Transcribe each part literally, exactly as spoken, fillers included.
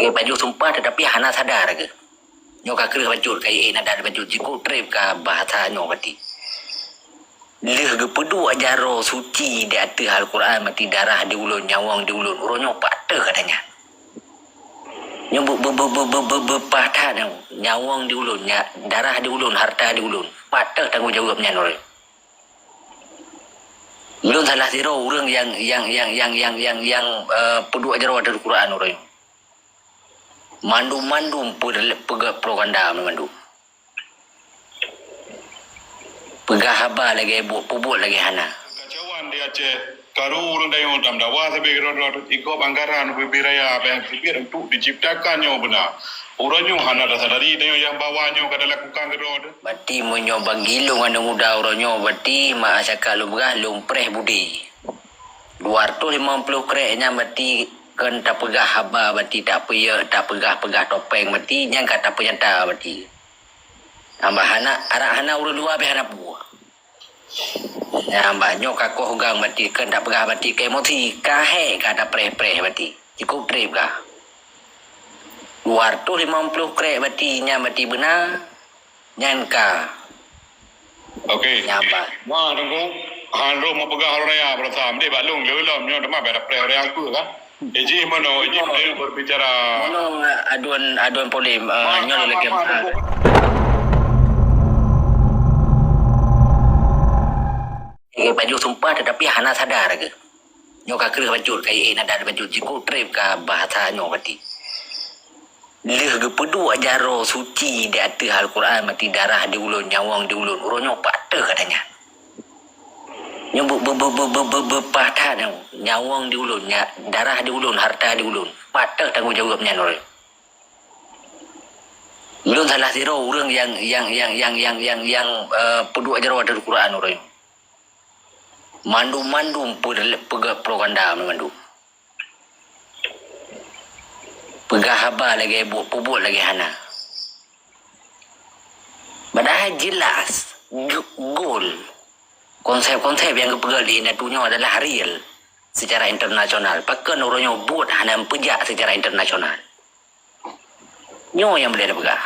Eh, pajoh sumpah tetapi hana sadar ke? Nyoe ka kreueh bacut, ka ié nadat bacut, jikuk treb ka bahasa nyoe bati. Lheueh geupeuduek jaroe suci di ateueh Al-Quran bati, darah di ulôn, nyawöng di ulôn, uroe nyoe pat teuh gata nyan. Nyoe be-, be-, be-, be-, be-, be-, beupah that nyoe, nyawöng di ulôn, nya-, darah di ulôn, harta di ulôn, pat teuh tanggong jaweueb nyan uroe nyoe. Ulôn salah sidroe ureuëng nyang, nyang, nyang, nyang, nyang, nyang, nyang, eh, peuduek jaroe ateueh Al-Quran uroe nyoe. Mandum-mandum peugét propaganda mandum. Peugah haba lagée buet, peubuet lagée hana. Kacauan di Aceh, karu ureuëng tanyoe tameudawa sabe keudroe-droe, ikot anggaran ubé-ubé raya bak sipit untuk diciptakan nyoe beuna. Uroe nyoe hana tasadari tanyoe nyang bahwa nyoe ka talakukan keudroe. Bati meunyoe bagi lôn aneuk muda uroe nyoe, bati mak asaka lôn peugah lôn preh budi. Dua ratus lima puluh krek nyan bati kon tapeugah haba bati, tapeuyek, tapeugah-peugah topeng bati, nyan ka tapeunyata bati. Hamba hana, arak hana ureuëng dua beh hana peue. Nyan hamba nyoe ka koh gang bati, kon tapeugah bati ka emosi, ka hék ka tapreh-preh bati. Jikuk treb ka. Dua ratus lima puluh krek bati nyan bati beuna, nyan ka. Oke. Nyan ba. Wah, Teungku. Han roh meupeugah ureuëng raya beurasa. Meudik bak lôn, lôn lom nyoe teuma bak dapet ureuëng aku kan. Iji mano, iji mano berbicara. Mano, adun, adun polem, eh, nyoe lagée. Eh, pajoh sumpah tetapi hana sadar ke? Nyoe ka kreueh bacut, ka ié nadat bacut, jikuk treb ka bahasa nyoe bati. Lheueh geupeuduek jaroe suci di ateueh Al-Quran bati, darah di ulôn, nyawöng di ulôn, uroe nyoe pat teuh gata nyan. Nyoe be-, be-, beupah that nyoe, nyawöng di ulôn, nya-, darah di ulôn, harta di ulôn, pat teuh tanggong jaweueb nyan uroe nyoe. Ulôn salah sidroe ureuëng nyang, nyang, nyang, eh, peuduek jaroe ateueh Al-Quran uroe nyoe. Mandum-mandum peugét propaganda mandum. Peugah haba lagée buet, peubuet lagée hana. Padahai jelas, ge-, gol. Konsep-konsep nyang geupeugah di indatu nyoe adalah real secara internasional. Pakon uroe nyoe buet hana meupeujak secara internasional. Nyoe nyang boleh tapeugah.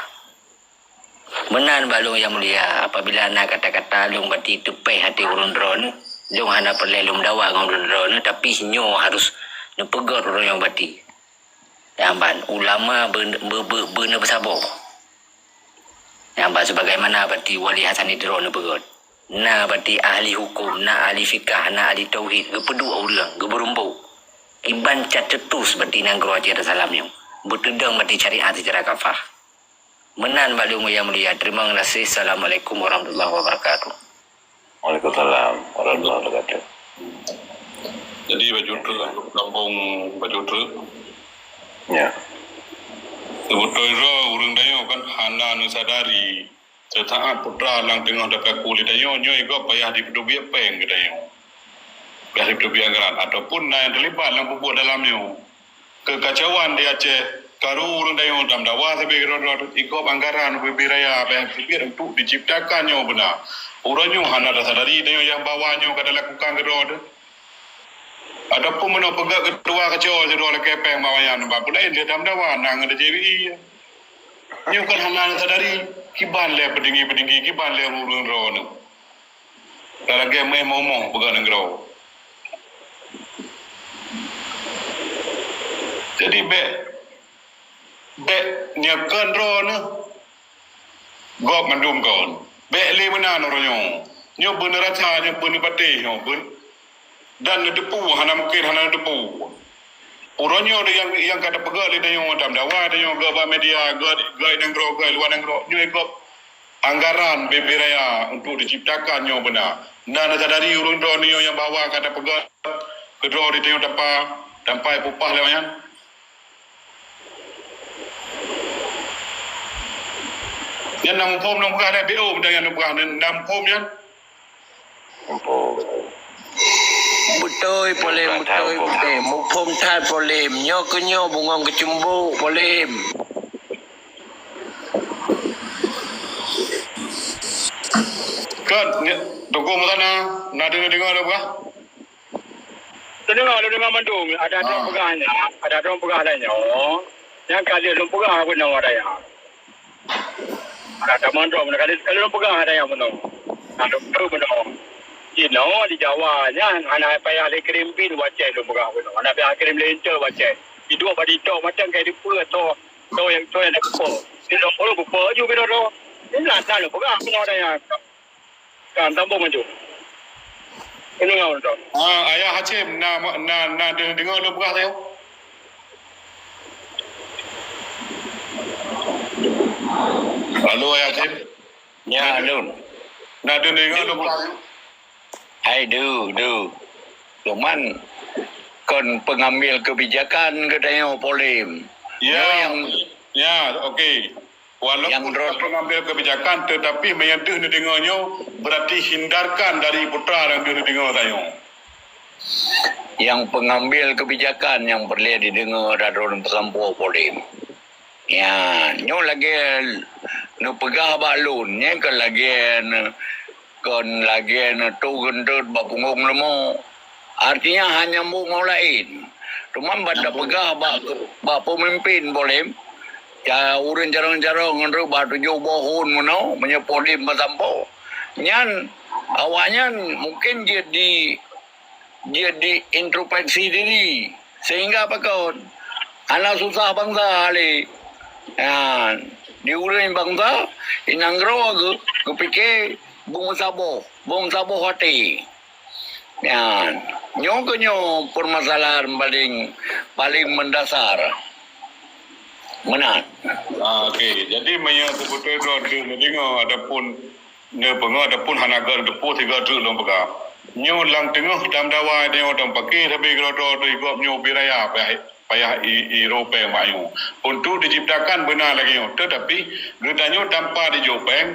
Meunan bak lôn nyang mulia, apabila na kata-kata lôn bati teupéh até ureuëng droeneuh, lôn hana peureulée lôn meudawa ngon ureuëng droeneuh, tapi nyoe harus neupeugét ureuëng nyang bati. Nyang ban ulama be-, be-, be-, beuneuh beusaboh. Nyang ban sebagaimana bati Wali Hasan di droeneuh peugét. Na bati ahli huköm, na ahli fikah, na ahli tauhid, geupeuduek ureuëng, geubeurumbok. Kiban cat teutus bati nanggroe Aceh Darussalam nyoe, beuteudong bati syariat secara kafah. Meunan bak lôn nyang mulia. Terima kasih. Assalamualaikum warahmatullahi wabarakatuh. Waalaikumsalam warahmatullahi wabarakatuh. Jadi, baju truk, kampung baju truk. Ya. Sebetul droe ureuëng tanyoe kan hana neusadari. Seusaat putra nyang teungoh teukaku lé tanyoe, nyoe gob payah jipeudubiet péng keu tanyoe. Payah jipeudubiet anggaran ataupun na nyang teulibat lam peubuet dalam nyoe. Keukacauan di Aceh, karu ureuëng tanyoe tameudawa sabe keudroe-droe, ikot anggaran ubé-ubé raya bak sipit untuk diciptakan nyoe beuna. Uroe nyoe hana tasadari tanyoe nyang bahwa nyoe ka talakukan keudroe. Ataupun meunoe peugét keudua keucok sidroe lakée péng bak wayan, bak peulaén lé tameudawa na ngon D J B I. Nyoe kan hana neusadari, kiban lé peutinggi-peutinggi, kiban lé ureuëng droeneuh. Ka lagée meuéh momoh peugah nanggroe. Jadi bék, bék nyoe kon droeneuh, gob mandum kon. Bék lé meunan uroe nyoe. Nyoe beuneuh rasa, nyoe beuneuh patéh, nyoe beun-, dan neuteupeue, hana mungken hana neuteupeue. Uroe nyoe nyang, nyang ka teupeugah lé tanyoe, tameudawa tanyoe, geuba media, geu-, geu nanggroe, geu luwa nanggroe, nyoe gob anggaran B P raya untuk diciptakan nyoe beuna. Na neusadari ureuëng droeneuh nyoe nyang bahwa ka teupeugah keudroe di tanyoe tanpa, tanpa ipupah lé nyan. Nyan na muphom nyang peugah lé B O, dan nyang peugah na muphom nyan. Beutôi, Polem, beutôi, Polem. Muphom that, Polem. Nyoe keu nyoe bungöng keucumbok, Polem. Kan, Teungku Musana, na deungoe-deungoe lé peugah? Teudeungoe, teudeungoe mandum. Ada droe peugah nyan, ada droe peugah lagée nyoe. Nyang ka lheueh lôn peugah bunoe dayah. Ada tamong droe bunoe, ka lheueh, ka lheueh lôn peugah dayah bunoe. Ada beutôi bunoe. Jinoe di Jawa nyan hana payah lé kirém bin u Aceh lôn peugah bunoe. Hana payah kirém lé intel u Aceh. Iduek bak TikTok macam kai dipeue toh, toh nyang, toh nyang na kupeue. Di lôn peugah ju binoe. Ini lah lôn peugah bunoe dayah. Kan, sambung maju. Ini ngau tu. Ah, Ayah Hashim, na, na, na deungoe lôn peugah tu? Halo, Ayah Hashim. Ya, lôn. Na deungoe lôn peugah tu? Hai, du, du. Cuman, kon pengambil kebijakan geutanyoe polem. Ya, nyoe nyang, ya, okey. Walaupun nyang droe pengambil kebijakan, tetapi meunyoe deuh neudeungoe nyoe, berarti hindarkan dari putra nyang deuh neudeungoe tanyoe. Nyang pengambil kebijakan nyang peureulée dideungoe dan droe peusampoe polem. Ya, nyoe lagée neupeugah bak lôn, nyan kon lagée ne-, kon lagée neutoh geuntot bak punggong leumô. Artinya hana nyambong ngon laén. Teuma ban tapeugah bak, bak peumimpén polem, ya ureuëng carông-carông ngon reueh bak tujoh boh thon meunoe, meunyoe polem meusampoe, nyan awaknyan mungken jeuet di, jeuet di introspeksi diri, sehingga pakon hana susah bansa lé. Ha, di ureuëng bansa, inong droe geu-, geupike beumeusaboh, beumeusaboh até. Nyan, nyoe keuh nyoe permasalahan paling, paling mendasar. Meunan. Ah, okey. Jadi, meunyoe seubeutôi droe deuh neudeungoe ataupun neupeungoh ataupun hana geuh neuteupeue sigoe treuk lôn peugah. Nyoe lam teungoh dam dawa nyoe dong paké sabe keudroe-droe teuh gob nyoe ubé raya payah, payah i, i ro péng bak nyoe. Untuk diciptakan beuna lagée nyoe, tetapi geutanyoe tanpa dijok péng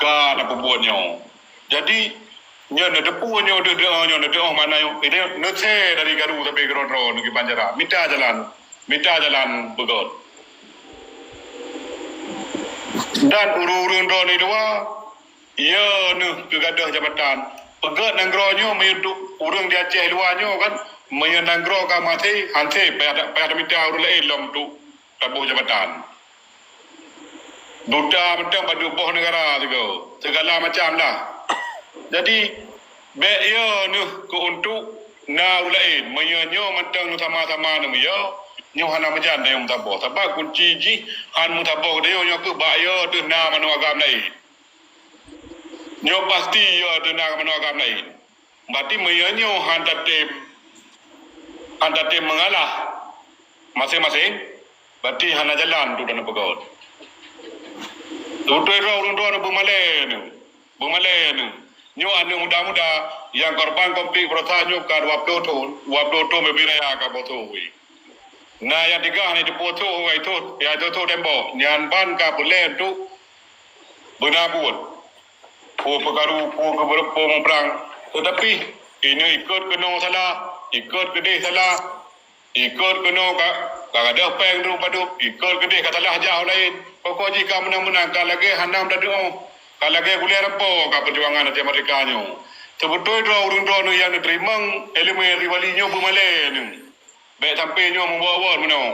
ka na peubuet nyoe. Jadi, nyoe neuteupeue nyoe deuh-deuh nyoe neuteuoh makna nyoe, ideh neusé dari garu sabe keudroe-droe neukiban jalan. Mita jalan, mita jalan beugöt. Dan ureuëng-ureuëng droe di luwa, ya neuh keugadôh jabatan. Peugöt nanggroe nyoe meunyoe ureuëng di Aceh luwa nyoe kan, meunyoe nanggroe ka maté, han sé payah, payah tamita ureuëng laén lom untuk taboh jabatan. Duta mantong bak duboh negara sigoe, segala macam lah. Jadi, bék ya neuh keu untuk na ureuëng laén. Meunyoe nyoe mantong sama-sama neumeuyo, nyoe hana meujan dayong meusaboh. Sabab kunci jih han meusaboh dayong nyoe keuh bak ya teuh na manoe agam laén. Nyoe pasti ya teuh na manoe agam laén. Berarti meunyoe nyoe han tatem, han tatem mengalah maséng-maséng, berarti hana jalan untuk dan peugöt. Beutôi droe ureuëng droe beumalée nyoe, beumalée nyoe. Nyoe aneuëk muda-muda nyang korban konflik beurasa nyoe ka dua ploh thon, dua ploh thon beubi raya ka boh thon. Na nyang tigah ni teupeue thon, ai thon, ya thon tembok, nyan ban ka peureulée untuk beuna buet. Peue peukaru, peue keubeureueng, peue muprang. Teutapi, inong ikot keunoe salah, ikot keudeh salah, ikot keunoe ka, ka gadôh péng dum padub, ikot keudeh ka salah jak u laén. Pokok jih ka meunan-meunan, ka lagée hana meudadeuoh, ka lagée gulée rampo ka peujuangan Aceh Merdeka nyoe. Seubeutôi droe ureuëng droeneuh nyang neuteurimong iéleumé Riwali nyoe beumalée neuh. Bék sampoe nyoe meubuet-buet meunoe.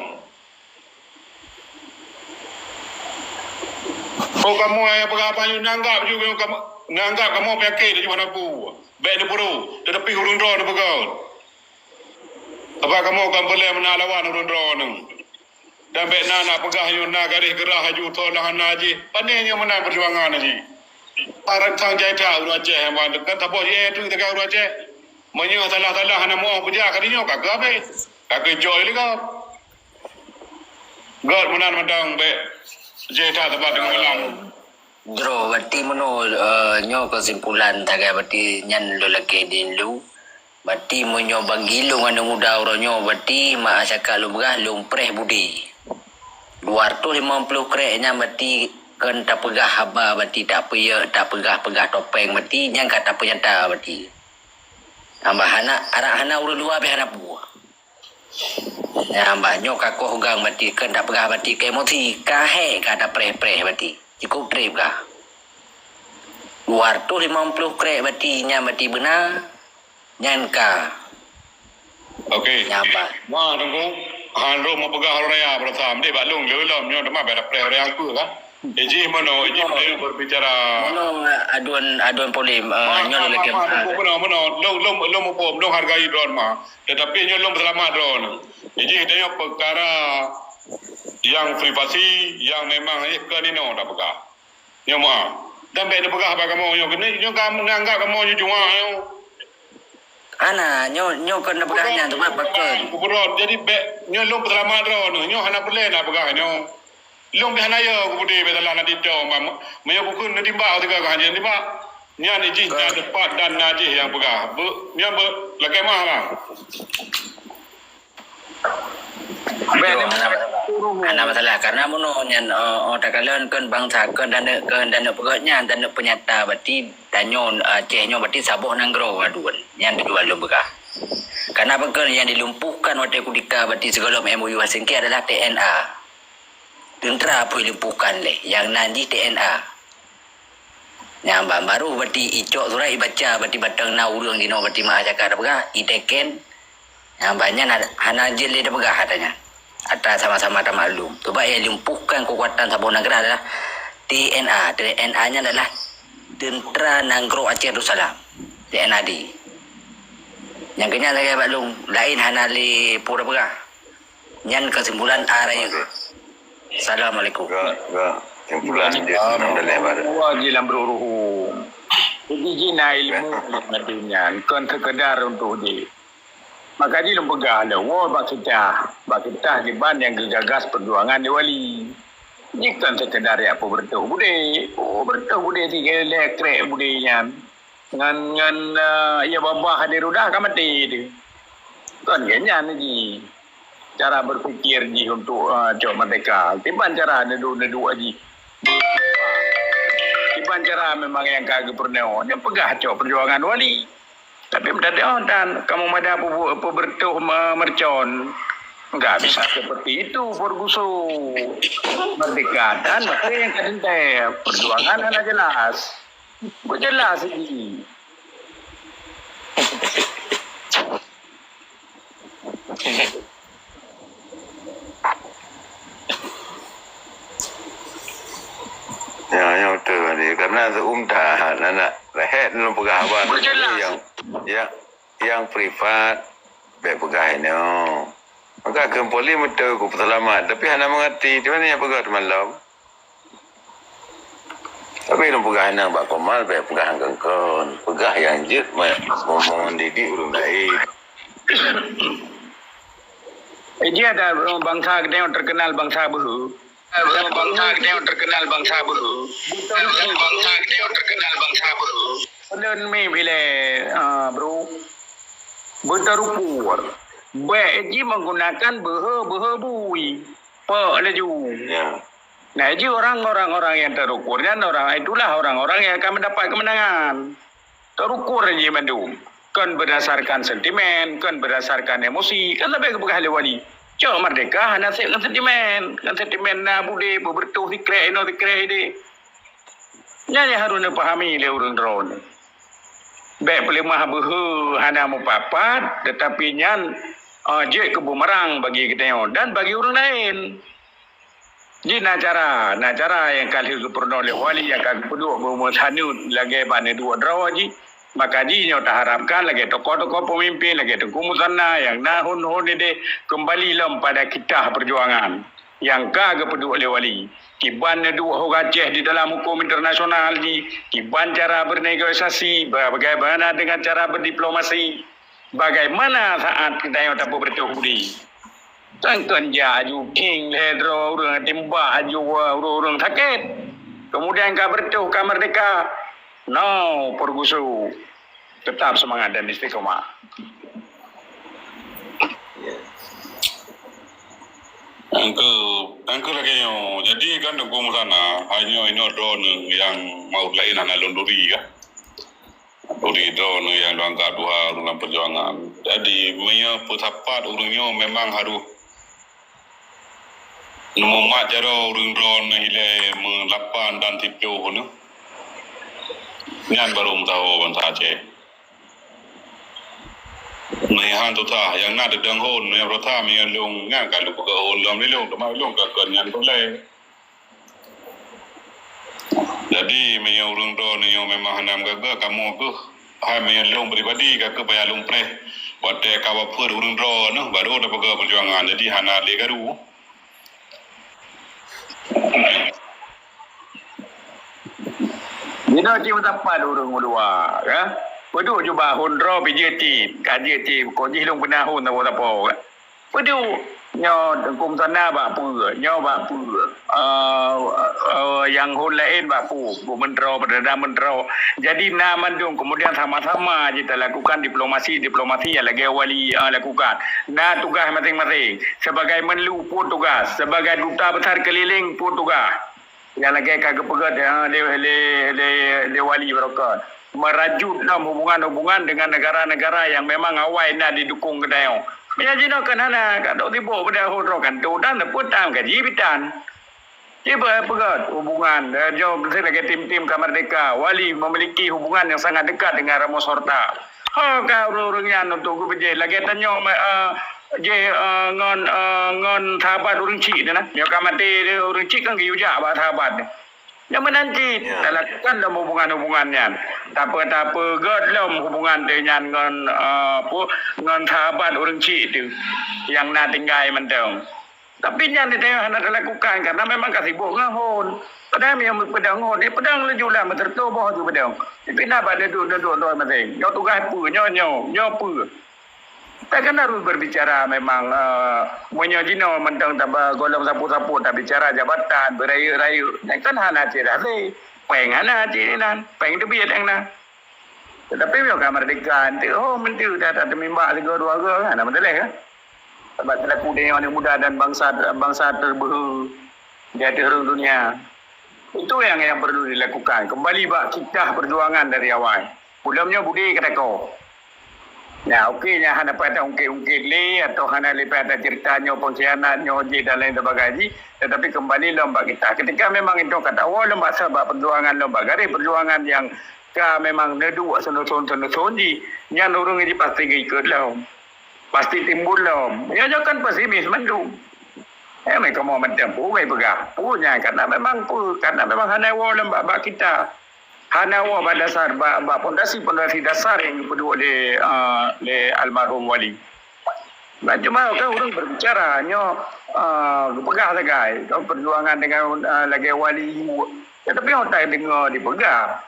Oh, kamoe nyang peugah apa nyoe, neunganggab ju nyoe kamoe, neunganggab kamoe peunyakét ju hana peue. Bék neupeuro, teutapi ureuëng droe neupeugah. Apa kamoe kon peureulée meunan lawan ureuëng droe neuh. Dan bék na, na peugah nyoe na garéh geurah laju, toh lah hana jih. Pane nyoe meunan peujuangan jih. Arang sang jai that ureuëng Aceh nyang ban teuka taboh jih, eh, tu teuka ureuëng Aceh. Meunyoe salah-salah hana meuoh peujak ka di nyoe ka keu habéh. Ka keu joi lé gob. Göt meunan mantong bék jai that teuma teungoh malam. Droe, berarti meunoe, eh, nyoe keusimpulan sagai, berarti nyan lôn lakée di lu. Berarti meunyoe bagi lôn aneuëk muda uroe nyoe, berarti mak asaka lôn peugah lôn preh budi. Dua ratus lima puluh krek nyan berarti kon tapeugah haba, berarti tapeuyek, tapeugah-peugah topeng, berarti nyan ka tapeunyata berarti. Hamba hana, arak hana ureuëng luwa pih hana peue. Nyan bah nyoe ka koh gang berarti, kon tapeugah berarti ka emosi, ka hék ka tapreh-preh berarti. Cukup treb kah? Dua ratus lima puluh krek berarti nyan berarti beuna. Nyan ka. Okey. Nyan bah. Wah, Teungku. Han rhom meupeugah ureueng raya beurasa, meunan bak lôn lé lom nyoe teuma bak dapréh ureueng peue kan. Ijih meunoe, ijih meunoe berbicara. Meunoe, aduan, aduan polem, eh, nyoe lé lakèe. Meunoe, meunoe, lôn, lôn, lôn muphom, lôn hargai droeneuh mah. Tetapi nyoe lôn peuseulamat droeneuh. Ijih tanyoe peukara nyang privasi, nyang memang eh keu ninoe tapeugah. Nyoe meuah. Dan bèk neupeugah bak kamoe nyoe keuneuk, nyoe ka neuanggap kamoe nyoe juak nyoe. Hana, nyoe, nyoe kon neupeugah nyan, teuma pakon. Kupeurot. Jadi bèk, nyoe lôn peuseulamat droeneuh, nyoe hana peureulèe na peugah nyoe. Lôn pih hana yo kupeudeh bèk salah na titong, ma-, meunyoe kukheun neutimbak sigoe ka hana timbak. Nyan ijih na teupat dan na jih nyang peugah. Beu-, nyan beu-, lakèe meuah lah. Bèk, hana, hana masalah. Karena meunoe nyan, oh, oh, takalon kon bansa, kon taneuk, kon taneuk peugah nyan, taneuk peunyata berarti tanyoe, eh, Aceh nyoe berarti saboh nanggroe aduan. Nyan tujuan lôn peugah. Karena apa kon nyang dilumpuhkan watèe kutika berarti sigohlom M O U Helsinki adalah T N A. Teuntra pun dilumpuhkan lé, nyang nan jih T N A. Nyang ban baru berarti icok surat ibaca berarti batang na ureueng jinoe berarti meuah cakap tapeugah, iteken. Nyang ban nyan hana, hana jeuet lé tapeugah ata nyan. Ata sama-sama tamaklum. Sebab nyang lumpuhkan keukuatan saboh nanggroe adalah T N A. T N A nyan adalah Teuntra Nanggroe Aceh Darussalam. T N A D. Nyang keu nyan lagèe bak lôn, laén hana lé peue tapeugah. Nyan keusimpulan A rayeuk. Assalamualaikum. Ka, ka. Kesimpulan dia enam belas baru. Wah, ji lam ruhu. Jadi ji na ilmu nyan, kon sekedar untuk ji. Maka ji lôn peugah lé, woe bak kita, bak kita kiban nyang geugagas perjuangan di Wali. Ji kon sekedar jak peubeureutoh budé, peubeureutoh budé sigoe lé krek budé nyan. Ngon, ngon, eh, ya babah di rudah ka maté tu. Kon geuh nyan ji. Cara berpikir jih untuk, eh, cok merdeka. Kiban cara neuduek-neuduek jih. Kiban cara memang nyang ka geupeurunoe. Dia peugah cok perjuangan Wali. Tapi meudadak dan kamu mada peubu-, peubeureutoh me-, mercon. Enggak bisa seperti itu, Ferguson. Merdeka dan merdeka yang kadente. Perjuangan hana jelas. Beujelas lagi. Ya, ya betul tadi. Karena seumta anak rehet nang peugah haba yang, yang, yang privat, bèk peugah inoe. Maka keumpoli beutôi ku peuseulamat, tapi hana mengerti. Di mana yang peugah teuma lom? Tapi lôn peugah nyan bak Komal, bèk peugah ngon kon. Peugah nyang jeuet me-, me-, mendidik ureueng laén. Eh, jih ada ureueng bansa geutanyoe terkenal bansa beuhe. Ureueng bansa geutanyoe terkenal bansa beuhe. Ureueng bansa geutanyoe terkenal bansa beuhe. Ulôn mi bilée, ah, bro. Beuteurukur. Bèk jih menggunakan beuhe-beuhe bui. Pok laju. Ya. Nah, jih orang-orang, orang yang terukur nyan orang, itulah orang-orang yang akan mendapat kemenangan. Terukur jih mandum. Kon berdasarkan sentimen, kon berdasarkan emosi, kan leubeh geupeugah lé Wali. Cok merdeka hana sép ngon sentimen. Ngon sentimen na budé, beubeureutoh sikrek inoe sikrek idéh. Nyan nyang harôh neupahami lé ureueng droeneuh. Bèk peuleumah beuhe hana meupat-pat, teutapi nyan, eh, jeuet keu bumerang bagi geutanyoe dan bagi ureueng laén. Jih na cara, na cara nyang ka lheueh geupeurunoe lé Wali nyang ka geupeuduek beumeusaneut lagèe bak neuduek droe jih. Maka jih nyoe taharapkan lagèe tokoh-tokoh peumimpin, lagèe Teungku Musanna nyang na hon-hon idéh keumbali lom pada kitab peujuangan nyang ka geupeuduek lé Wali. Kiban neuduek ho gacéh di dalam huköm internasional jih, kiban cara bernegosiasi, ba-, bagaimana dengan cara berdiplomasi, bagaimana saat geutanyoe tapeubeureutoh budi. Kan kon jak aju king lhèe droe ureueng timbak aju ureueng-ureueng sakét. Kemudian ka beureutoh ka merdeka. No, Ferguson. Tetap semangat dan istiqomah. Nyang keu, nyang keu lagèe nyoe. Jadi kan Teungku Musanna, hai nyoe, nyoe droeneuh nyang maut laén hana lôn turi kan. Turi droeneuh nyang lôn anggap tuha ureueng lam peujuangan. Jadi, meunyoe peusapat ureueng nyoe memang harôh neumumat jaroe ureueng droeneuh ilèe meulapan dan siplôh nyoe. Nyan barô meusaho bansa Aceh. Ngon Nyan han tutoe, nyang na teudong hon, meunyoe tutoe meunyoe lôn nyan ka lôn peugah hon lom lé lôn, teuma lôn ka kon nyan peureulée. Jadi, meunyoe ureuëng droeneuh nyoe memang hana meugaga, kamoe keuh, hai meunyoe lôn pribadi ka keuh payah lôn preh. Watée ka wafeuet ureuëng droeneuh, baru tapeugah peujuangan. Jadi, hana lé garu. Jinoe cit meusapat ureuëng uluwa, ya. Peuduek juba hon droe pih jeuet cit, ka jeuet cit, kon jih lôn peuna hon sapo-sapo, ya. Peuduek nyoe Teungku Msana bak peue, nyoe bak peue, eh, eh, nyang hon laén bak peue, bu meudroe, perdana meudroe. Jadi na mandum, kemudian sama-sama jih talakukan diplomasi-diplomasi nyang lagée Wali, eh, lakukan. Na tugaih maséng-maséng. Sebagai menlu peue tugaih, sebagai duta besar keliling peue tugaih. Nyang lagée ka geupeugah, eh, lé, lé, lé, lé Wali Barokon. Meurajut lom hubungan-hubungan dengan negara-negara nyang memang awai na didukung geutanyoe. Meunyoe jinoe kan hana, ka dok sibok beudah uroe kan tu dan teupeu tam gaji bitan. Tiba peugah hubungan, eh, jaweueb lagée tim-tim ka merdeka. Wali memiliki hubungan yang sangat dekat dengan Ramos Horta. Ho ka ureuëng-ureuëng nyan untuk geupeujeuet lagée tanyoe, eh, jih, eh, ngon, eh, ngon sahabat ureuëng chik tu nah. Nyoe ka maté ureuëng chik kan geuyue jak bak sahabat nyoe. Nyoe meunan cit, ya, talakukan lom hubungan-hubungan nyan. Tape-tapeugét lom hubungan teuh nyan ngon, eh, pu-, ngon sahabat ureuëng chik tu nyang na tinggai mantong. Tapi nyan di tanyoe hana talakukan karena memang ka sibok ngon hon. Padahai meunyoe peudong hon, eh, peudong laju lah meuseureutoh boh ju peudong. Tapi na bak neuduek-neuduek droe maséng. Nyoe tugaih peue, nyoe, nyoe, nyoe peue. Takkan harus berbicara memang, eh, meunyoe jinoe mantong taba golom sapeue-sapeue tabicara jabatan, beurayeuk-rayeuk. Nyan kan hana cit hase. Péng hana cit inan. Péng teubiet nyang na. Tetapi meunyoe ka merdeka, enti, oh, menteri dah, dah teumimbak sigoe dua goe, kan? Hana meuteuleh, kan? Sabab selaku dewan muda dan bangsa, bangsa terbeuhe di ateueh rhueng dunia. Itu yang, yang perlu dilakukan. Kembali bak kitab perjuangan dari awai. Ulôn nyoe budi kata ko. Nah, okey, nyan hana payah taungkét-ungkét lé atau hana lé payah tacerita nyoe pengkhianat, nyoe jih dan lain sebagainya. Tetapi kembali lom bak kitab. Ketika memang itu kata, oh, lom bak sabab perjuangan, lom bak garis perjuangan yang ka memang neuduek seunuson-seunuson jih, nyan ureuëng jih pasti geuikot lom. Pasti timbul lom. Ya, jangan pesimis mandum. Eh, mereka mau macam pun, mereka pegang. Pun nyan, karena memang pun, karena memang hana woe lom bak, bak kita. Hana woe bak dasar, bak, bak pondasi-pondasi dasar yang geupeudua lé, ah, lé almarhum Wali. Nah, cuma kan ureuëng berbicara, nyoe, ah, geupeugah sagai, kan perjuangan dengan, ah, lagée Wali. Ya, tapi otak dengar dipeugah.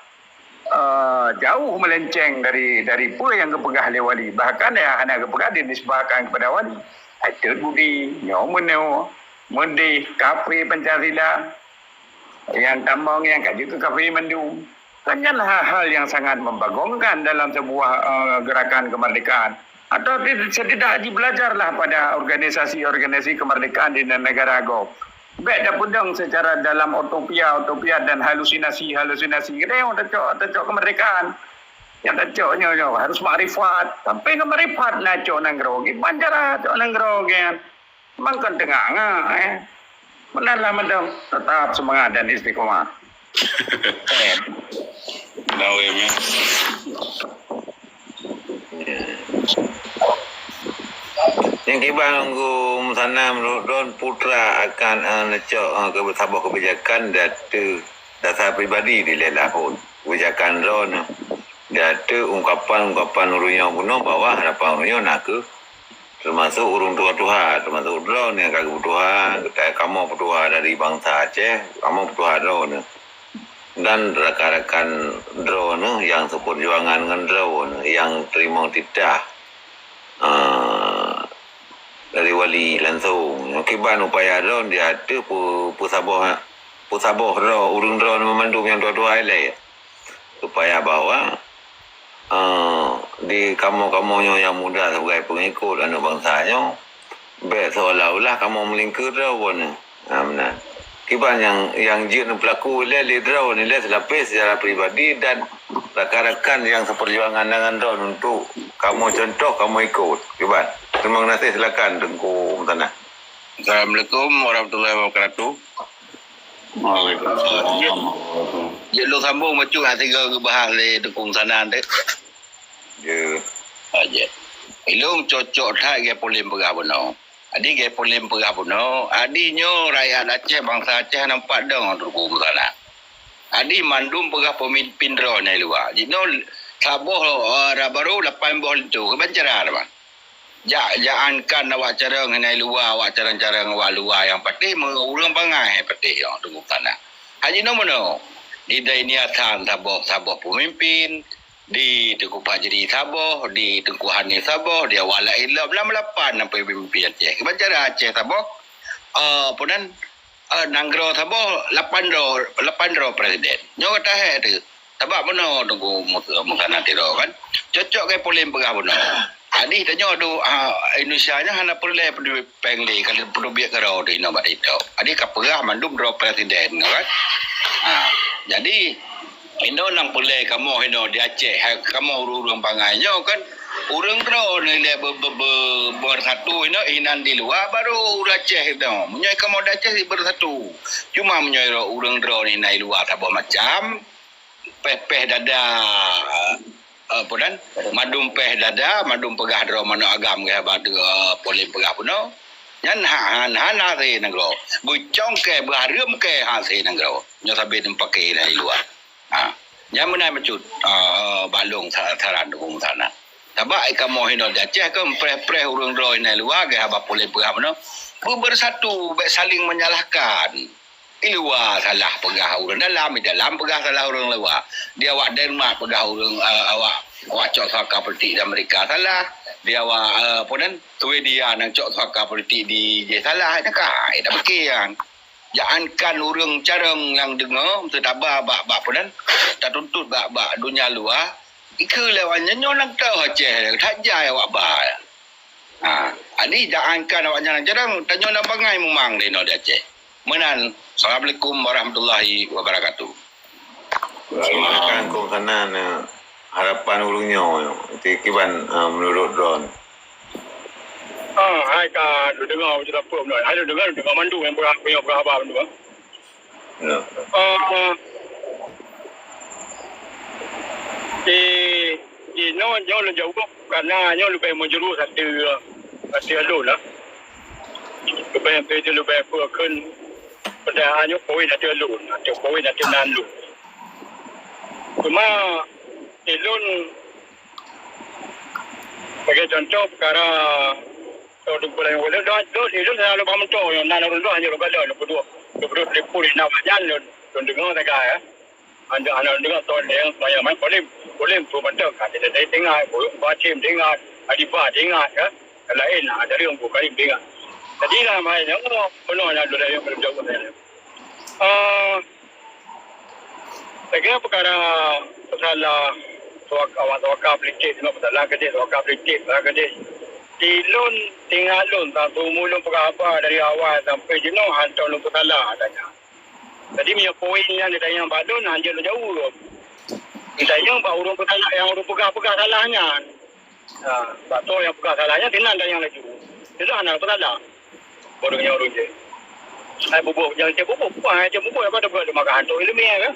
Eh, jauh melenceng dari, dari peue nyang geupeugah lé Wali. Bahkan nyang hana geupeugah dinisbahkan kepada Wali. Hai teuk budi, nyoe meunoe, meudeh, kafé Pancasila, nyang tamong nyang ka jeuet keu kafé mandum. Kan nyan hal-hal yang sangat membagongkan dalam sebuah, eh, gerakan kemerdekaan. Atau ti-, setidak jih belajarlah pada organisasi-organisasi kemerdekaan di negara gob. Bék tapeudong secara dalam utopia-utopia dan halusinasi-halusinasi. Kita yang tacok, tacok kemerdekaan. Yang tacok nyoe, nyoe harus makrifat. Sampai ke makrifat na cok nanggroe. Gimana cara cok nanggroe kan? Memang kan tengah ngah, eh. Meunan lah madam, tetap semangat dan istiqomah. Nah, weh, meh. Nyang kiban Teungku Msana, menurut droen putra akan, eh, neucok, eh, keu saboh kebijakan datu dasar pribadi di lé lahon. Kebijakan droen, datu ungkapan-ungkapan ureuëng nyoe bunoe bahwa harapan ureuëng nyoe nakeuh termasuk ureuëng tuha-tuha, termasuk droen nyang ka geupeutuha, kamoe peutuha dari bansa Aceh, kamoe peutuha droen. Dan rakan-rakan droen nyang seperjuangan ngon droen nyang teurimong titah, eh, dari Wali langsung. Kiban upaya droen di ateueh peu-, peusaboh, peusaboh droe, ureuëng droen mandum nyang tuha-tuha ilée. Supaya bahwa, eh, di kamoe-kamoe nyoe nyang muda sebagai pengikut aneuëk bansa nyoe, bék seolah-olah kamoe meulingkeu droe nyoe. Ha, meunan. Kiban nyang, nyang jeuet neupeulaku ilée lé droe nilai seulapeh secara pribadi dan rakan-rakan nyang seperjuangan dengan droe untuk kamoe contoh, kamoe ikut. Kiban. Terima kasih, silakan Teungku Msana. Assalamualaikum warahmatullahi wabarakatuh. Waalaikumsalam. Jeuet lôn sambung bacut hase geupeugah lé Teungku Msana tadi. Ya. Ha, jeuet. Ilôn cocok that Gai Polem peugah bunoe. Jadi Gai Polem peugah bunoe, jadi nyoe rakyat Aceh, bansa Aceh nampak dong Teungku Muzana. Jadi mandum peugah pemimpin droe na i luwa. Jinoe saboh, eh, ra-, barô lapan boh linto. Kiban cara teuma. Jak, jangankan awak carông na i luwa, awak carông-carông awak luwa nyang patéh, meu-, ureuëng bangai patéh nyoe Teungku Muzana. Haji nyoe meunoe, di Zaini Hasan saboh, saboh pemimpin, di Teungku Fajri saboh, di Teungku Hanif saboh, di awak laén lom, lam lapan sampoe pemimpin Aceh. Kiban cara Aceh saboh, eh, peue nan, eh, nanggroe saboh, lapan droe, lapan droe presiden. Nyoe gata hék teuh. Sabab meunoe Teungku Mus-, Muzana Tiro kan. Cocok Gai Polem peugah bunoe. Jadi tanyoe tu, ah, Indonesia nyoe hana peureulée peudeuh péng lé, ka lheueh peudeuh biet keudroe di inoe bak TikTok. Jadi ka peugah mandum droe presiden kan. Ha, jadi inoe nyang peureulée kamoe inoe di Aceh, hai kamoe ureuëng-ureuëng bangai nyoe kan. Ureuëng droe ni lé be-, be-, be-, bersatu inoe, inan di luwa baru ureuëng Aceh inoe. Meunyoe kamoe di Aceh bersatu. Cuma meunyoe ureuëng droe ni na i luwa saboh macam, péh-péh dada, eh, peue nan, mandum péh dada, mandum peugah droe manok agam geuh haba teu, eh, Polem peugah bunoe. Nyan ha-, han, hana hasé nanggroe. Beucong kée, beuhareuem kée hasé nanggroe. Nyoe sabe neupaké na i luwa. Ha. Nyan meunan bacut, eh, bak lôn sa-, saran Teungku Muzana. Sabab ai kamoe inoe di Aceh kan preh-preh ureuëng droe na i luwa geuh haba Polem peugah bunoe. Beu-, bersatu, bék saling menyalahkan. I luwa salah peugah ureuëng dalam, i dalam peugah salah ureuëng luwa. Di awak Denmark peugah ureuëng, eh, awak, awak cok suaka politik di Amerika salah. Di awak, eh, peue nan, Swedia nyang cok suaka politik di jih salah. Nyan ka, eh, tapike nyan. Jangankan ureuëng carông nyang deungoe, teutabah bak, bak peue nan, tatuntut bak, bak donya luwa. Ikeu lewat nyoe, nyoe nyang teuh Aceh, that jai awak ba. Ha, jadi jangankan awak nyan carông, tanyoe na bangai mumang di inoe di Aceh. Meunan, Assalamualaikum warahmatullahi wabarakatuh. Waalaikumsalam. Kong Sanan, eh, harapan ureuëng nyoe, ti kiban, eh, menurut droen? Ah, hai ka deungoe beutôi peue nyoe. Hai deungoe, deungoe mandum nyang peugah, nyang peugah haba mandum, ah. Ya. Ah, di, di nyoe, nyoe lôn jaweueb, karena nyoe leubeh meujurus ateueh, ateueh lôn lah. Leubeh, leubeh, leubeh peue kheun, padahai nyoe poin ateueh lôn, ateueh poin ateueh nan lôn. Cuma, di lôn, lagée contoh peukara, to, di bulan, bulan, do, do, di lôn, dalam lubang meuto, nyang nan ureuëng dua, hanya lôn galak, lôn peuduek, lôn peuduek telefon, di na banyan, lôn, lôn deungoe sagai, ya. Hana, hana deungoe soe lé, maya main polem, polem tu mantong ka, kita tadi tengah, polem Bacem tengah, Adiba tengah, ya. Lain, ha, dari Teungku Karim tengah. Jadi lah, main yang mana, mana yang ada yang belum jawab saya. Ah, saya kira perkara masalah suaka, awak suaka politik, tengok masalah gede, suaka politik, masalah gede. Di lôn, tinggal lôn, tak seumur lôn peugah haba dari awal sampai jinoe, hantom lôn peusalah tanya. Jadi, meunyoe poin nyan ditanyong bak lôn, hanjeuet lôn jaweueb. Ditanyong bak ureuëng peusalah nyang ureuëng peugah-peugah salah nyan. Ha, bak soe nyang peugah salah nyan, sinan tanyong laju. Sinan hana peusalah. Ureuëng nyan ureuëng jih. Hai bubuih, nyang cit bubuih, bubuih, hai cit bubuih, apa tapeugah lôn makan hantom ileumèe kah?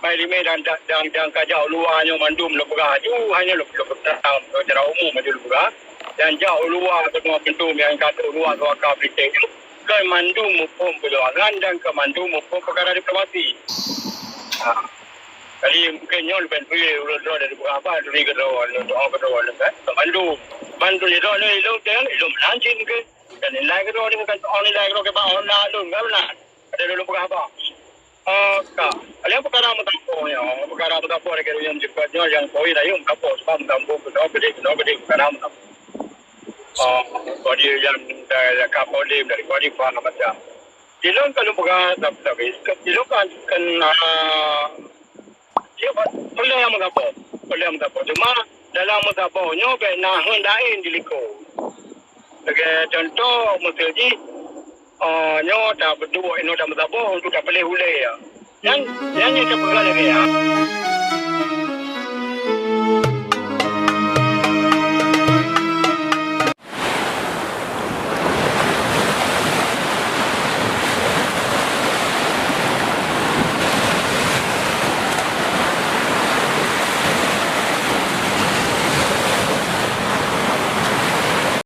Bai ileumèe dan, dan, dan, dan ka jak u luwa nyoe mandum lôn peugah laju, hanya lôn, lôn peugah secara umum laju lôn peugah. Dan jak u luwa keudroe mandum nyang ka u luwa suaka politik nyoe. Kon mandum muphom peujuangan dan kon mandum muphom peukara diplomasi. Ha. Jadi, mungkin nyoe leubeh turi ureuëng droe dari bukan apa, turi keudroe, doa keudroe, kan? Kon mandum. Ban turi droe, ilôn, ilôn, ilôn meunan cit mungkin. Dan nilai keudroe ni bukan soal nilai keudroe, kebak ona lôn, kan beuna? Ada dulu peugah apa? Eh, ka. Lheueh peukara meusaboh nyoe, peukara meusaboh lagèe nyang cepat nyoe, nyang poin ayeuem meusaboh, sebab meusaboh keunoe keudéh, keunoe keudéh, peukara meusaboh. Oh, bagi nyang da-, da-, ka polém dari Khalifah macam. Di lôn ka lôn peugah, tapi, tapi, di lôn kan, kan, ah, dia buat peuleueh meusaboh, peuleueh meusaboh. Cuma dalam meusaboh nyoe bèk na hön laén di likot. Lagèe contoh, miseu jih, eh, nyoe tapeuduek inoe tameusaboh untuk tapeuleueh ulèe. Nyan, nyan nyang tapeugah lagèe nyan.